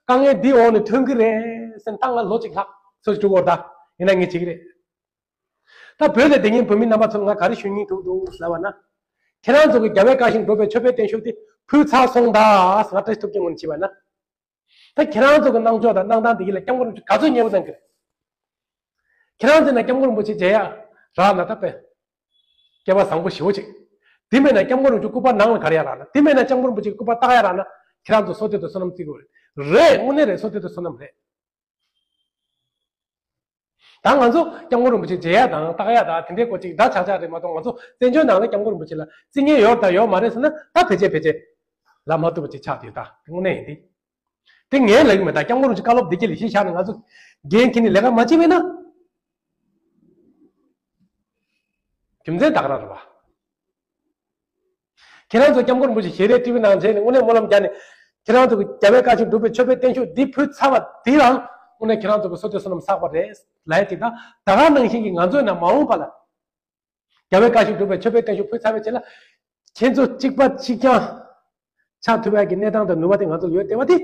དཀའ་ངལ་འདི་འོག་ནས་ཐོན་གྱི་རེད་ཟེར་ནས་ད་ང་ལོ་གཅིག་ལྷག་ཚོད་འགྲོ་གི་རེད་ད། ཡིན་ན་ངས་བྱེད་ཀྱི་རེད། ད་བོད་ལ་བསྡད་མཁན་བོད་མི་རྣམ་པ་ཚོར་ང་ག་རེ་ཞུ་སྙིང་འདོད་འདུག་ཟེར་བ་ན། ཁྱེད་རང་ཚོ་གི་རྒྱལ་བའི་བཀའ་བཞིན་སྒྲུབ་པའི་མཆོད་པའི་བརྟན་བཞུགས་དེ་ཕུལ་ཚར་སོང་ད་ཟེར་ང་བཀྲ་ཤིས་ཐུབ་རྒྱལ་ངོས་ནས་བྱས་པ་ན། ད་ཁྱེད་རང་ཚོ་གི་གནང་ཕྱོགས་དང་གནང་སྟངས་དེ་གི་ལ་སྐྱབས་མགོན་རིན་པོ་ཆེ་ག་ཚོད་མཉེས་པོ་གནང་གི་རེད། ཁྱེད་རང་ཚོ་ན་སྐྱབས་མགོན་རིན་པོ་ཆེ་མཇལ་ཡག་རག་ན་ད་དཔེ། སྐལ་བ་བཟང་པོ་ཞེ་པོ་ཅིག་དེ་མེད་ན་སྐྱབས་མགོན་རིན་པོ་ཆེ་སྐུ་པར་ནང་ལ་ག་རེ་ཡག་རག་ན། དེ་མེད་ན་སྐྱབས་མགོན་རིན་པོ་ཆེ་སྐུ་པར་བཏགས་ཡག་རག་ན་ཁྱེད་རང་ཚོ་བསོད་བདེ་དང་བསོད་ནམས་བརྩི་དགོས་རེད། རེད། དངོས་གནས་རེད། བསོད་བདེ་དང་བསོད་ནམས་རེད། ད་ང་ཚོ་སྐྱབས་མགོན་རིན་པོ་ཆེ་མཇལ་ཡག་དང་བཏགས་ཡག་དང་དེ་འདྲའི་སྐོར་ཅིག་འདྲ་ཆགས་ཆགས་རེད་མ་གཏོགས་ང་ཚོ་བཙན་བྱོལ་ནང་ལ་སྐྱབས་མགོན་རིན་པོ་ཆེ་ལ་བརྩི་མཁན་ཡོད་དང་ཡོད་མ་རེད་ཟེར་ན་ད་ཕལ་ཆེར་ཕལ་ཆེར་ལབ་མ་ཐུབ་པ་ཅིག་ཆགས་བསྡད་ཡོད་ད། དེ་དངོས་གནས་ཡིན་ཏེ། དེ་ངས་ལབ་ཀྱི་མེད་ད། སྐྱབས་མགོན་རིན་པོ་ཆེ་བཀའ་སློབ་འདི་གྱད་ལ་གཞི་བཞག་ནས་ང་ཚོ་འགན་འཁྱེར་ནས་ལས་ཀ་མ་བྱས་པས་ན། རྒྱུ་མཚན་ད་ག་རང་རེད་བ། ཁྱེད་རང་ཚོ་སྐྱབས་མགོན་རིན་པོ་ཆེ་ཞལ་རས་ཊི་ཝི་ནང་མཇལ་ནས་དངོས་གནས་སྨོན་ལམ་བརྒྱབ་ནས་ཁྱེད་རང་ཚོ་གི་རྒྱལ་བའི་བཀའ་བཞིན་སྒྲུབ་པའི་མཆོད་པའི་བརྟན་བཞུགས་འདི་ཕུལ་ཚར་བ་འདི་རང་དངོས་གནས་ཁྱེད་རང་ཚོ་གི་བསོད་བདེ་བསོད་ནམས་བསགས་པ་རེད་ལབ་ཡ་དེ་དང་ད་ག་ནང་བཞིན་གྱི་ང་ཚོའི་ནང་མ་འོངས་པ་ལ་རྒྱལ་བའི་བཀའ་བཞིན་སྒྲུབ་པའི་མཆོད་པའི་བརྟན་བཞུགས་ཕུལ་ཚར་བའི་རྗེས་ལ་ཁྱེད་ཚོ་གཅིག་པ་གཅིག་རྐྱང་ཆགས་ཐུབ་ཡ་གི་གནས་སྟངས་དང་ནུས་པ་དེ་ང་ཚོ་ཡོད་བསྡད་པ་དེ་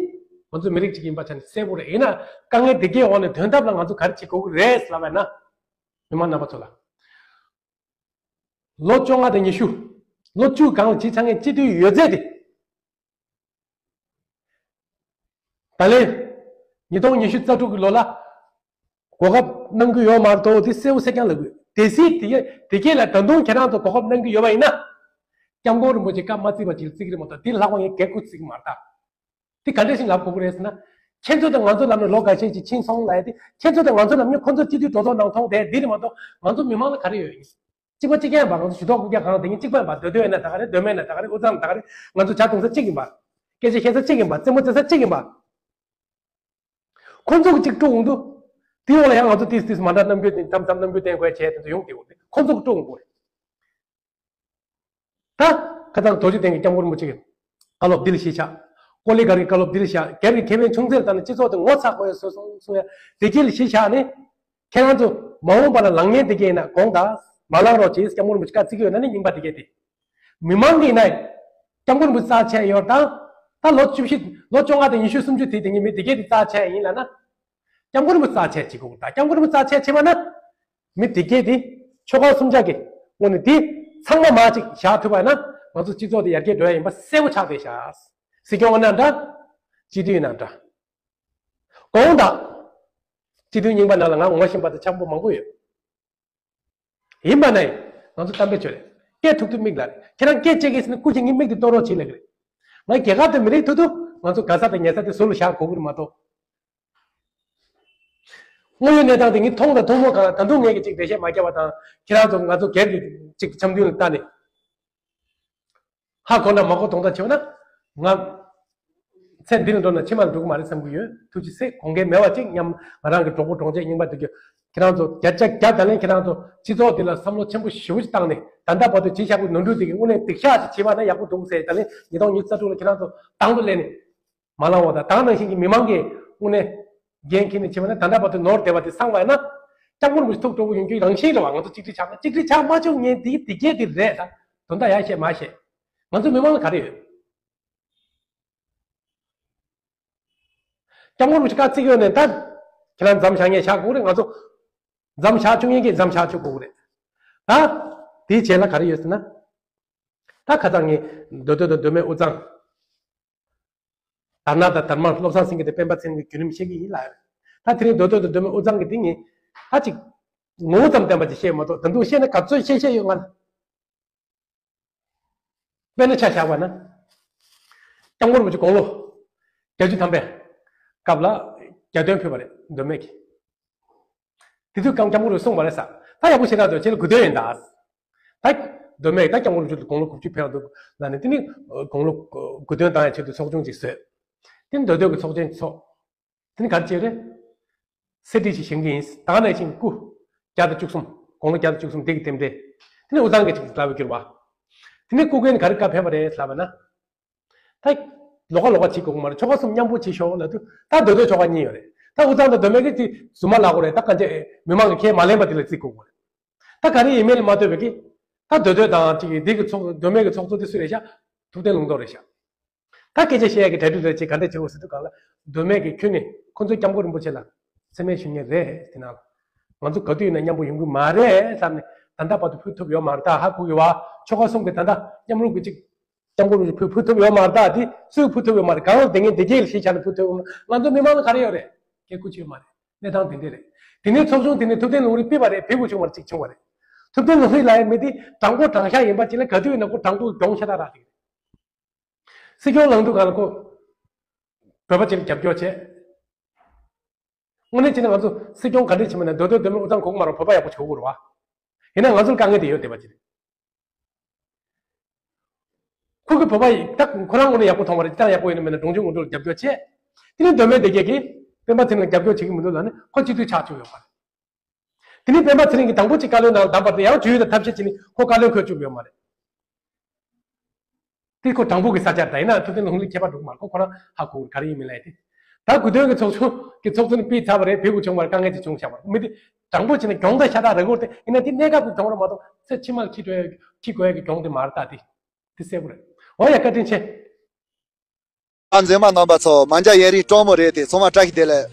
ང་ཚོ་མི་རིགས་གཅིག་ཡིན་པ་ཆ་ནས་གསལ་པོ་རེད། ཡིན་ན་དཀའ་ངལ་འདི་གའི་འོག་ནས་དོན་དག་ལ་ང་ཚོ་ག་རེ་བྱེད་དགོས་ཀྱི་རེད་ལབ་པ་ཡིན་ན་མི་མང་རྣམ་པ་ཚོ་ལ། ལོ་བཅོ་ལྔ་དང་ཉི་ཤུ། ལོ་བཅུ་གང་ལ་ཅིག་ཆགས་མཁན་སྤྱི་འཐུས་ཡོད་ཚད་དེ། ད་ལན། ཉིས་སྟོང་ཉི་ཤུ་རྩ་དྲུག་གི་ལོ་ལ། གོ་སྐབས་གནང་གི་ཡོད་མ་གཏོགས་དེ་གསལ་པོ་གསལ་རྐྱང་ལབ་དགོས། དེ་སྲིད་དེ་གས་དེ་གས་ལ་ད་དུང་ཁྱེད་རང་ཚོ་གོ་སྐབས་གནང་གི་ཡོད་པ་ཡིན་ན། སྐྱབས་མགོན་རིན་པོ་ཆེ་བཀའ་མ་བརྩིས་པ་ཅིག་བརྩི་གི་རེད་མ་གཏོགས་དེ་ལྷག་པ་ངས་གལ་ཁུར་བརྩི་གི་མ་རེད་ད། དེ་ག་འདྲ་ཞིག་ལབ་དགོས་ཀྱི་རེད་ཟེར་ན། ཁྱེད་ཚོ་དང་ང་ཚོ་ལམ་ནས་ལོ་འགའ་ཤས་ཅིག་ཕྱིན་སོང་ལབ་ཡ་དེ་ཁྱེད་ཚོ་དང་ང་ཚོ་ལམ་ནས་ཁོ་ཚོ་སྤྱི་འཐུས་གྲོས་ཚོགས་ནང་མཐོང་བསྡད་འདི་རེད་མ་གཏོགས་ང་ཚོ་མི་མང་ལ་ག་རེ་ཡོད་ཡིན། གཅིག་པ་གཅིག་རྐྱང་ཡིན་པ། ང་ཚོ་ཞུ་གཏོགས་རྐུབ་བཀྱག་གང་དེ་གཉིས་གཅིག་པ་ཡིན་པ། མདོ་སྟོད་ཡིན་ན་ད་ག་རེད། མདོ་སྨད་ཡིན་ན་ད་ག་རེད། དབུས་གཙང་ད་ག་རེད། ང་ཚོ་ཇ་འཐུང་ས་གཅིག་ཡིན་པ། སྐད་ཆ་བཤད་ས་གཅིག་ཡིན་པ། རྩེད་མོ་རྩེ་ས་གཅིག་ཡིན་པ། ཁོང་ཚོ་གིས་གཅིག་དཀྲུག་འོང་དུས། དེའི་འོག་ལ་ཡང་ང་ཚོ་ཏིས་ཏིས་མ་འདྲ་རྣམ་འགྱུར་དེ་མཚམས་མཚམས་རྣམ་འགྱུར་བསྟན་དགོས་བྱས་དེ་ཚོ་ཡོང་གི་ཡོད་རེད། ཁོང་ཚོ་གིས་དཀྲུག་འོང་དགོས་རེད། ད་ཁ་སང་རྡོ་རྗེ་གདན་གྱི་སྐྱབས་མགོན་རིན་པོ་ཆེ་གིས་བཀའ་སློབ་འདི་ལ་གཞི་བཞག་ཀོ་ལི་གྷལ་གྱི་བཀའ་སློབ་འདི་ལ་བཞག་སྒེར་གྱི་ཁེ་ཕན་ཆུང་ཙག་ལ་བལྟས་ནས་སྤྱི་ཚོགས་དེ་ངོ་ཚ་དགོས་ཡོད་བཟོས་སོང་གསུང་ཡ། དེ་གྱད་ལ་གཞི་བཞག་ནས། ཁྱེད་རང་ཚོ་མ་འོངས་པ་ལ་ལངས་མཁན་དེ་གྱད་ཡིན་ན་དགོངས་དག་མ་ལངས་རོགས་བྱེད། སྐྱབས་མགོན་རིན་པོ་ཆེ་བཀའ་བརྩི་གི་ཡོད་ན་ནི་རྙིང་པ་དེ་གྱད་དེ། མི་མང་གིས་ན། སྐྱབས་མགོན་རིན་པོ་ཆེ་རྩ་ཆེ་ཡོད་དང་། ད་ལོ་བཅུ་བཞི། ལོ་བཅོ་ལྔ་དང་ཉི་ཤུ་སུམ་ཅུ་དེ་དེ་གྱད་མི་དེ་གྱད་དེ་རྩ་ཆེ་ཡིན་ལབ་ན། སྐྱབས་མགོན་རིན་པོ་ཆེ་རྩ་ཆེ་བྱེད་དགོས། ད་སྐྱབས་མགོན་རིན་པོ་ཆེ་རྩ་ཆེ་བྱེད་པ་ན། མི་དེ་གྱད་དེ་ཆོལ་ཁ་གསུམ་ཆ་གི་ངོས་ནས་དེ་ཚང་མ་མར་ཅིག་བཞག་ཐུབ་པ་ན། ང་ཚོ་སྤྱི་ཚོགས་དེ་ཡར་རྒྱས་འགྲོ་ཡ་ཡིན་པ་གསལ་པོ་ཆགས་བསྡད་ཤག་སྲིད་སྐྱོང་ཡིན་ན་འདྲ། སྤྱི་འཐུས་ཡིན་ན་འདྲ། དགོངས་དག་སྤྱི་འཐུས་རྙིང་པ་ནང་ལ་ང་ངོ་ཤེས་པ་དང་འཆམ་པོ་མང་པོ་ཡོད། ཡིན་པ་ནའི་ང་ཚོ་གཏམ་དཔེ་བྱོས་རེད། སྐད་ཐུག་ཐུག་མིག་ལ་རེད། ཁྱེད་རང་སྐད་ཆ་བཤད་ཀྱི་ཟེར་ན་སྐུ་མཁྱེན་ངའི་མིག་དེ་གཏོར་རོགས་བྱེད་ལབ་ཀྱི་རེད། ང་རྒྱལ་ཁབ་དང་མི་རིགས་ཐུག་ཐུག་ང་ཚོ་ག་ས་དང་ཉལ་ས་དེ་ཟུར་ལ་བཞག་དགོས་ཀྱི་རེད་མ་གཏོགས། དངོས་ཡོད་གནས་སྟངས་དེ་ངས་མཐོང་དང་མཐོང་མ་གང་ལ། ད་དུང་ངས་ཀྱི་ཅིག་འགྲེལ་བཤད་མ་བརྒྱབ་པ་དང་། ཁྱེད་རང་ཚོ་ང་ཚོ་སྒེར་གྱི་ཅིག་འཆམ་མཐུན་ལ་ལྟ་ནས། ཧ་གོ་ན་མ་གོ་གདོང་ཐག་ཆོད་ན། ང་ཚེ་འདི་ལ་འགྲོ་ན་ཕྱི་མ་ལ་འགྲོ་གི་མ་རེད་བསམ་གྱི་ཡོད། ཐུགས་རྗེ་གཟིགས། དགོངས་འགལ་མེད་པ་ཅིག་མཉམ་ང་རང་གི་གྲོགས་པོ་གྲོགས་མཆེད་རྙིང་པ་འདུག་རྒྱུ། ཁྱེད་རང་ཚོ་བརྒྱ་ཆ་བརྒྱ་ད་ལན་ཁྱེད་རང་ཚོ་སྤྱི་ཚོགས་འདི་ལ་བསམ་བློ་ཆེན་པོ་ཞེ་པོ་ཅིག་བཏང་ནས། ད་ལྟ་བར་དུ་བྱས་བཞག་པའི་ནོར་འཁྲུལ་དེ་གི་དངོས་གནས་སྡིག་བཤགས་ཅིག་བྱས་པ་ན་ཡག་པོ་འདུག་ཟེར། ད་ལན་ཉིས་སྟོང་ཉི་ཤུ་རྩ་དྲུག་ལ་ཁྱེད་རང་ཚོ་དང་དུ་ལེན་ནས་མ་ལངས་པ་དང་། དེ་ནང་བཞིན་གྱི་མི་མང་གིས་དངོས་གནས་འགན་འཁྱེར་ནས་བྱས་པ་ན། ད་ལྟ་བར་དུ་ནོར་བསྡད་པ་དེ་སངས་པ་ཡིན་ན། སྐྱབས་མགོན་རིན་པོ་ཆེ་ཐུགས་སྤྲོ་པོ་ཡོང་རྒྱུའི་རང་བཞིན་རེད་བ། ང་ཚོ་གཅིག་སྒྲིལ་ཆགས་ན། གཅིག་སྒྲིལ་ཆགས་མ་བཅུག་མཁན་དེ་དེ་གྱད་དེ་རེད། ད་དོན་དག་ཡར་བཤད་མར་བཤད། ང་ཚོ་མི་མང་ལ་ག་རེ་ཡོད། སྐྱབས་མགོན་རིན་པོ་ཆེ་བཀའ་བརྩི་གི་ཡོད་ནའི་ད། ཁྱེད་རང་མཚམས་བཞག་མཁན་བཞག་དགོས་རེད། ང་ཚོ་མཚམས་བཞག་བཅུག་མཁན་གྱིས་མཚམས་བཞག་བཅུག་དགོས་རེད། ད་དེའི་རྗེས་ལ་ག་རེ་ཡོད་ཟེར་ན། ད་ཁ་སང་ངས་མདོ་སྟོད་དང་མདོ་སྨད་དབུས་གཙང་དར་ནག་དང་དར་དམར་བློ་བཟང་སེང་གེ་དང་སྤེན་པ་ཚེ་རིང་གི་བརྒྱུད་རིམ་བཤད་ཀྱི་ཡིན་ལབ་ཡོད། ད་དེ་རིང་མདོ་སྟོད་དང་མདོ་སྨད་དབུས་གཙང་གི་དེ་ངས་ད་ཅིག་ངོ་བོ་ཙམ་བསྟན་པ་ཅིག་བཤད་མ་གཏོགས། ད་དུང་བཤད་ན་ག་ཚོད་བཤད་བཤད་ཡོད་ང་ལ། དཔེར་ན་ཆ་བཞག་པ་ན། སྐྱབས་མགོན་རིན་པོ་ཆེ་དགུང་ལོ་བརྒྱད་ཅུ་ཐམ་པའི་སྐབས་ལ་གྱ་སྟོན་ཕུལ་བ་རེད། མདོ་སྨད་ཀྱི། དེ་དུས་སྐབས་སྐྱབས་མགོན་རིན་པོ་ཆེ་གསུངས་པ་རེད་ཟེར། ད་ཡག་པོ་ཤེས་ན་འདོད། ཁྱེད་ལ་དགུང་སྟོན་ཡིན་ད། ད་མདོ་སྨད་ཀྱི་ད་སྐྱབས་མགོན་རིན་པོ་ཆེ་དགུང་ལོ་དགུ་བཅུ་ཕེབས་འདུག་ལབ་ནས། དེ་ནི་དགུང་ལོ་དགུང་སྟོན་བཏང་ཡའི་ཆེད་དུ་ཚོགས་ཆུང་ཅིག་བཟོས། དེ་ནི་མདོ་སྟོད་ཀྱི་ཚོགས་ཆེན་ཚོགས། དེ་ནི་ག་རེ་བྱས་རེད། གསེར་བྲིས་ཤིག་བཞེངས་ཀྱི་ཡིན། ད་ག་ནང་བཞིན་སྐུ་བརྒྱ་དང་བཅུ་གསུམ། དགུང་ལོ་བརྒྱ་དང་བཅུ་གསུམ་དེ་གི་རྟེན་འབྲེལ། དེ་ནི་དབུས་གཙང་གི་ཅིག་ལབ་པའི་གྱུར་པ། དེ་ནི་སྐུ་མགྲོན་ག་རེ་བཀའ་ཕེབས་པ་རེད་ལབ་པ་ན། ད་ལོགས་ཀ་ལོགས་ཀ་བྱེད་དགོས་ཀྱི་མ་རེད། ཆོལ་ཁ་གསུམ་མཉམ་པོ་བྱེད་ཤོག་ལབ་དུས། ད་མདོ་སྟོད་ཆོལ་ཁ་གཉིས་ཡོད་རེད། ད་དབུས་གཙང་དང་མདོ་སྨད་ཀྱིས་དེ་རྫུན་མ་ལབ་དགོས་རེད། ད་གང་ཅི་མི་མང་གིས་ཁས་མ་ལེན་པ་དེ་ལ་བརྩི་དགོས་ཀྱི་རེད། ད་ག་རེ་ཡིན་མིན་ལ་མ་ལྟོས་པའི་གི། ད་མདོ་སྟོད་དང་ཅིག་གི་འདི་གི་ཚོགས། མདོ་སྨད་ཀྱི་ཚོགས་གཙོ་དེ་སུ་རེད་ཤག་ཐུབ་བསྟན་ལུང་རྟོགས་རེད་ཤག་ད་སྐད་ཆ་བཤད་ཡ་གི་གྲ་སྒྲིག་རེ་བྱེད། ག་འདྲ་བྱེད་དགོས་ཟེར་དུས་སྒང་ལ། མདོ་སྨད་ཀྱི་ཁྱོན་ནས་ཁོ་ཚོས་སྐྱབས་མགོན་རིན་པོ་ཆེ་ལ་མཚན་སྨད་ཞུ་མཁན་རེད། དེ་ནང་ལ་ང་ཚོ་ག་དུས་ཡིན་ན་མཉམ་པོ་ཡོང་གི་མ་རེད་བསམ་ནས། ད་ལྟ་བར་དུ་ཕུལ་ཐུབ་ཡོད་མ་རེད། ད་ཧ་གོ་གི་བ། ཆོལ་ཁ་གསུམ་གྱི་ད་ལྟ་མཉམ་རུབ་ཀྱི་ཅིག་སྐྱབས་མགོན་རིན་པོ་ཆེ་ཕུལ་ཕུལ་ཐུབ་ཡོད་མ་རེད། ད་དེ་སུས་ཕུལ་ཐུབ་ཡོད་མ་རེད། གང་ལ་དེ་ངས་དེ་རྗེས་ལ་གཞི་བཞག་ནས་ཕུལ་ཐུབ་ཡོད་མ་རེད། ང་ཚོ་མི་མང་ལ་ག་རེ་ཡོད་རེད། སྐད་སྐུ་ཅི་ཡོད་མ་རེད། གནས་སྟངས་དེ་འདྲ་རེད། དེ་ནས་ཚོགས་ཆུང་དེ་ནས་ཐུབ་བསྟན་ལུང་རིགས་ཕུད་པ་རེད། ཕུད་དགོས་བྱུང་བ་རེད། ཅིག་བྱུང་བ་རེད། ཐུབ་བསྟན་ལུང་རིགས་ལབ་ཡ་མི་དེ་དྲང་པོ་དྲང་བཞག་ཡིན་པ་ཅིག་ལ། ག་དུས་ཡིན་ན་ཁོ་དྲང་པོ་གྱོང་ཤ་སྟག་རག་གི་རེད། སྲིད་སྐྱོང་ལངས་དུས་སྒང་ལ་ཁོ་བོད་པ་ཅིག་ལ་རྒྱབ་སྐྱོར་བྱས། དངོས་གནས་བྱས་ན་ང་ཚོ་སྲིད་སྐྱོང་ག་འདྲས་བྱས་མིན་ན། མདོ་སྟོད་མདོ་སྨད་དབུས་གཙང་གོ་གི་མ་རེད། བོད་པ་ཡག་པོ་བྱེད་དགོས་རེད་བ། ཡིན་ན་ང་ཚོར་དཀའ་ངལ་དེ་ཡོད་བསྡད་པ་ཅིག་རེད། ཁོ་གིས་བོད་པ་ཡིན་ད། ཁོ་རང་ངོས་ནས་ཡག་པོ་མཐོང་བ་རེད། ཅི་ལྟར་ཡག་པོ་ཡིན་ན་མིན་ན་གྲོང་ཆོག་ངོ་སྤྲོད་ལ་རྒྱབ་སྐྱོར་བྱས། དེ་ནས་མདོ་སྨད་སྡེ་བརྒྱད་ཀྱིས་སྤེན་པ་ཚེ་རིང་ལ་རྒྱབ་སྐྱོར་བྱེད་ཀྱི་མི་འདུག་ལབ་ནས་ཁོ་སྤྱི་འཐུས་ཆགས་བཅུག་ཡོད་པ་རེད། དེ་ནས་སྤེན་པ་ཚེ་རིང་གིས་དང་པོ་གཅིག་བཀའ་བློན་ནང་ལ་བདམས་པ་རེད། ཡང་ཇུས་ཡོད་དང་ཐབས་ཤེས་བྱས་ནས་ཁོ་བཀའ་བློན་འཁོད་བཅུག་ཡོད་མ་རེད། དེ་ཁོ་དྲང་པོ་གི་ས་ཆ་རེད། ད་ཡིན་ན་ཐུབ་བསྟན་ལུང་རིགས་ཁྱད་པར་འགྲོ་གི་མ་རེད། ཁོ་ཁོ་རང་ཧ་གོ་གི་རེད། ག་རེ་ཡིན་མིན་ལབ་ཡ་དེ། ད་དགུང་སྟོན་གྱི་ཚོགས་ཆུང་གི་ཚོགས་གཙོ་ནས་ཕུད་ཚར་བ་རེད། ཕུད་དགོས་བྱུང་བ་རེད། དཀའ་ངལ་ཅིག་བྱུང་བཞག་པ་རེད། མི་དེ་དྲང་པོ་བྱས་ན་གྱོང་ད་ཤ་སྟག་རག་གི་རེད་དེ། ཡིན་ན་དེ་གནས་སྐབས་ཀྱི་གྱོང་རེད་མ་གཏོགས་ཚེ་ཕྱི་མར་འཁྱེར་འགྲོ་ཡ། འཁྱེར་དགོས་ཡ་གི་གྱོང་དེ་མ་རེད། ད་དེ་དེ་གསལ་པོ་རེད། འོ་ཡ། བཀའ་དྲིན་ཆེ། ཨ། མཛེས་མ་རྣམ་པ་ཚོ། མ་འཇའ་ཡུན་རིང་སྤྲོ་མོ་རེད་དེ། ཚང་མ་བཀྲ་ཤིས་བདེ་ལེགས།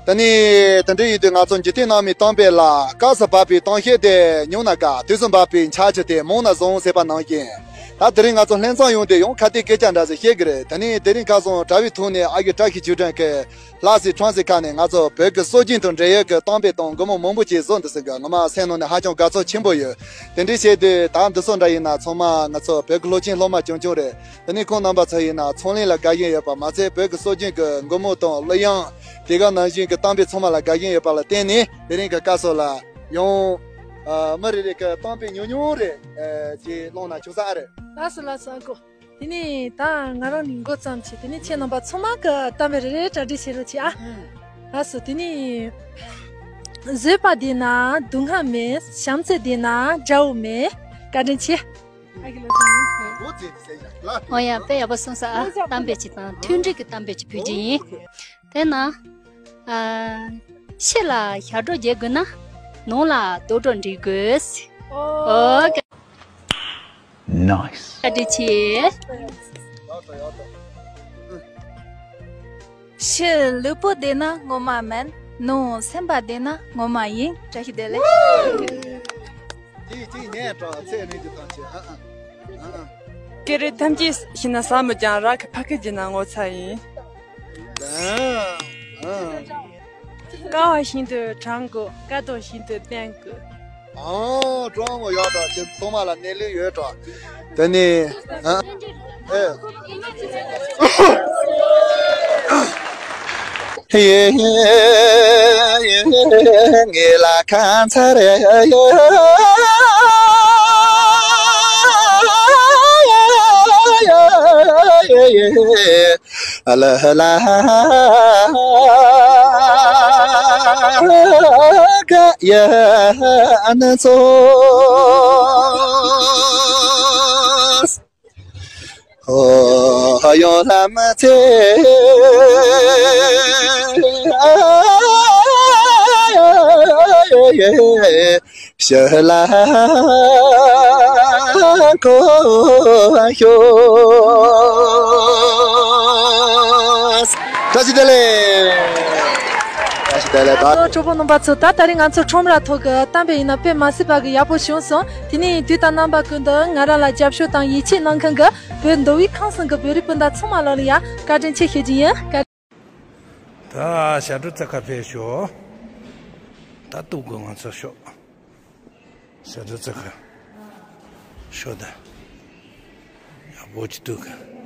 དེ་ནས་དེ་འདྲ་ཡིན་དུས་ང་ཚོ་འཇིག་རྟེན་ནང་མི་གཏམ་དཔེ་ལ། སྐབས་སུ་བབས་པའི་གཏམ་བཤད་དེ་ཉུང་ན་དགའ། དུས་སུ་བབས་པའི་འཆར་གཞི་དེ་མང་ན་བཟང་ཟེར་བ་ནང་བཞིན། ད་དེ་རིང་ང་ཚོ་ལྷན་འཛོམས་ཡོང་དུས་ཡང་ཁ་གཏད་སྐད་ཆ་འདྲ་ཞིག་བཤད་གི་རེད། དེ་ནས་དེ་རིང་ཁ་སང་དྲ་བའི་ཐོག་ནས་ཨ་རྒས་བཀྲ་ཤིས་ཆོས་སྒྲོན་གྱིས་ལྷ་སའི་ཁྲོམ་ཟེར་ཁ་ནས་ང་ཚོ་བོད་ཀྱི་སྲོལ་རྒྱུན་དང་འབྲེལ་ཡོད་ཀྱི་གཏམ་དཔེ་དང་མགུར་མ་མང་པོ་ཅིག་བཟོས་འདུག་ཟེར་གི། ངོ་མ་སེམས་ནང་ནས་ཧ་ཅང་དགའ་ཚོར་ཆེན་པོ་ཡོད། དེ་འདྲའི་བྱས་དུས་ད་འདི་ཚོ་འདྲ་ཡིན་ན་ཚང་མ་ང་ཚོ་བོད་ཀྱི་སློབ་ཆེན་སློབ་མ་རྐྱང་རྐྱང་རེད། དེ་ནས་ཁོང་རྣམ་པ་ཚོ་ཡིན་ན་ཚོང་ལས་ལ་དགའ་ཞེན་ཡོད་པ་མ་ཚད། བོད་ཀྱི་སྲོལ་རྒྱུན་གྱི་མགུར་མ་དང་གླུ་དབྱངས། དེ་ག་ནང་བཞིན་གྱི་གཏམ་དཔེ་ཚང་མ་ལ་དགའ་ཞེན་ཡོད་པ་ལ་བརྟེན་ནས། དེ་རིང་གི་སྐབས་སུ་ལ་ཡང་ ཨ། མི་རེ་རེ་གི་གཏམ་དཔེ་ཉུང་ཉུང་རེ། ཨ། ཅིག་གླེང་ན་ཆོག་ས་ཨ་རེད། ལགས་སོ་ལགས་སོ། ཨ་ཁུ། དེ་ནས་ད་ང་རང་ནས་འགོ་བརྩམས་བྱས། དེ་ནས་ཁྱེད་རྣམ་པ་ཚང་མ་གི་གཏམ་དཔེ་རེ་རེ་གྲ་སྒྲིག་བྱེད་རོགས་བྱེད་ཨ། ལགས་སོ། དེ་ནས། བཟོད་པ་ལྡན་ན་སྡུག་བསྔལ་མེད། བྱམས་བརྩེ་ལྡན་ན་དགྲ་བོ་མེད། བཀའ་དྲིན་ཆེ། ཨ་ཁུ་ལགས་སོ། ཨོ་ཡ། དཔེ་ཡག་པོ་གསུངས་སོང་ཨ། གཏམ་དཔེ་ཅིག་དང་མཐུན་སྒྲིལ་གྱི་གཏམ་དཔེ་ཅིག་བོད་བརྒྱུད་ཡིན། དེ་ན། ཨ། ཕྱི་ལ་ཞབས་བྲོ་རྒྱག་དགོས་ན། ནང་ལ་རྡོག་རྡོག་འགྲིག་དགོས། ཨོ། ཨོ། Nice. བཀའ་དྲིན་ཆེ། ཕྱི་ལུས་པོ་བདེ་ན་ངོ་མ་སྨན། ནང་སེམས་པ་བདེ་ན་ངོ་མ་ཡིན། བཀྲ་ཤིས་བདེ་ལེགས། ཅིག་ཅིག་ཉན་དྲ་ཚེ་རིང་གི་ཐང་ཆེ། ཨ་ཨ། ཨ་ཨ། སྐད་རིགས་ཐམས་ཅད་ཤེས་ན་ཟ་མི་ཀྱང་། རག་གི་ཕ་སྐད་བརྗེད་ན་ངོ་ཚ་ཡིན། ཨ་ཨ། དཀའ་བ་ཤིན་ཏུ་དྲག་དགོས། དཀའ་ཐུབ་ཤིན་ཏུ་བསྟེན་དགོས། ཨ། གྲོགས་མོ་ཡོད་དྲ། ཁྱེད་ཚང་མ་ལ་གནས་ལུགས་ཡོད་དྲ། དེ་ནས། ཨ། ཨེ། ངེད་ལ་ཁ་མཚར་ཡ། ལ་ལ་ག་ཡ་ན་ཚོ། ཧོ་ཡོང་ལ་མ་ཚེ། ཤ་ལ་ཁོ་ཤོ། བཀྲ་ཤིས་བདེ་ལེགས། བཀྲ་ཤིས་བདེ་ལེགས། ད་གྲོགས་པོ་རྣམ་པ་ཚོ། ད་ད་རིང་ང་ཚོ་ཁྲོམ་ར་ཐོག་གི་གཏམ་དཔེ་ཡིན་ན་དཔེ་མ་སྲིད་པ་གི་ཡག་པོ་བྱུང་སོང་། དེ་ནས་དུས་དང་རྣམ་པ་ཀུན་ཏུ་ང་རང་ལ་རྒྱབ་སྐྱོར་དང་ཡིད་ཆེས་གནང་མཁན་གྱི་བོད་མདོ་དབུས་ཁམས་གསུམ་གྱི་བོད་རིགས་སྤུན་ཟླ་ཚང་མ་ལ་ཡང་བཀའ་དྲིན་ཆེ་ཞུ་རྒྱུ་ཡིན། བཀའ། ད་ཞབས་བྲོ་རྩེད་གར་ཕེབས་ཤོག་ད་གཏུག་དགོས་ང་ཚོ་ཤོག་ཞབས་བྲོ་རྩེད་གར་ཤོག་ད་ཡག་པོ་ཅིག་གཏུག་གི།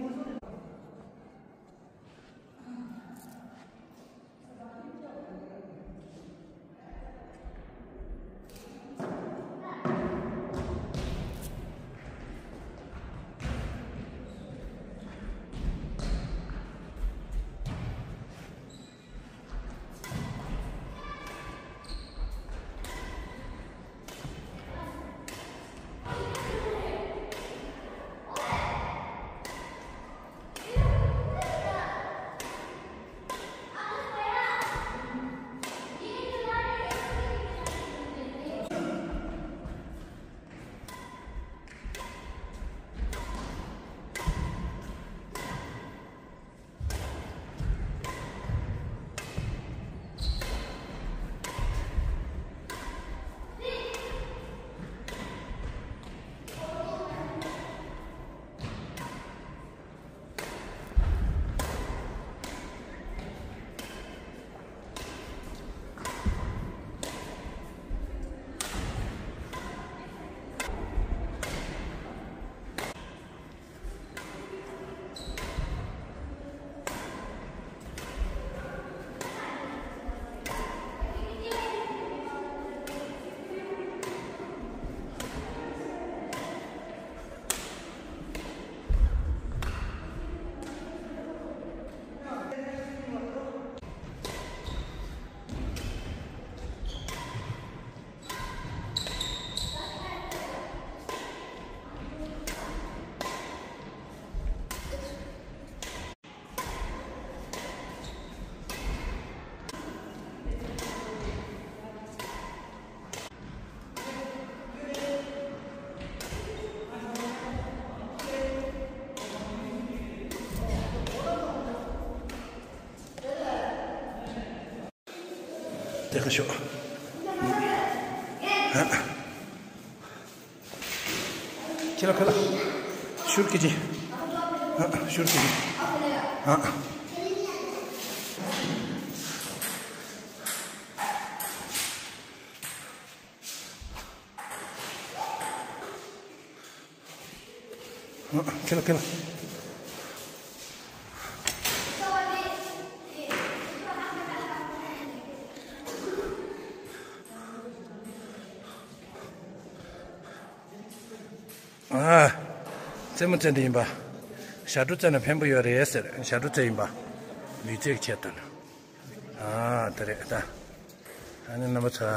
དེ་ག་ཤོག་ཁྱེད་ལ་ཁ་ལ། ཤུར་ཀི་ཅི། ཧ། ཤུར་ཀི་ཅི། ཧ། ཁྱེད་ལ་ཁྱེད་ལ། ཨ། རྩེད་མོ་རྩེ་འདི་ཡིན་པ། ཞབས་བྲོ་རྩེ་ན་ཕན་པོ་ཡོད་རེད་ཟེར། ཞབས་བྲོ་རྩེ་ཡིན་པ། ལུས་རྩལ་གྱི་ཆེད་དུ། ཨ། དེ་རེད་ད། ཨ་ནི་རྣམ་པ་ཚོ།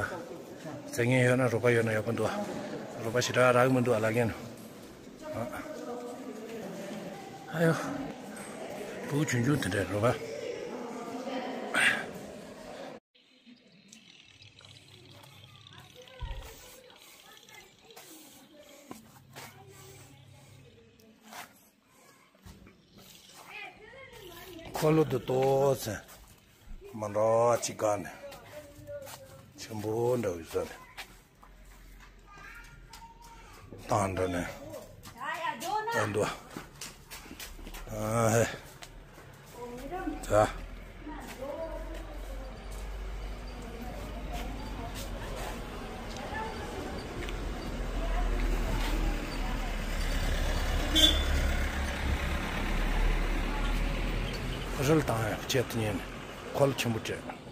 རྩེ་མཁན་ཡོད་ན་རོགས་པ་ཡོད་ན་ཡག་པོ་འདུག་རོགས་པ་ཞེ་དྲག་རག་གི་མི་འདུག་ཨ་ལ་རྒན། ཨ། ཨ་ཡོ། ཕྲུ་གུ་ཆུང་ཆུང་དེ་འདྲ་རོགས་པ། འཁོར་ལོ་དུ་ཏོག་ཙེ་མ་འདྲ་བ་ཅིག་བཀག་ནས། ཆེན་པོ་འདྲ་བའི་བཟོ་ནས། བཏང་འདྲ་ནས། ཨ་འདུག་ཨ་ཧེ། ད། རིལ་བཏང་ཡག་ཆེད་དུ་ཉན་ནས་འཁོར་ལོ་ཆེན་པོ་སྤྲད།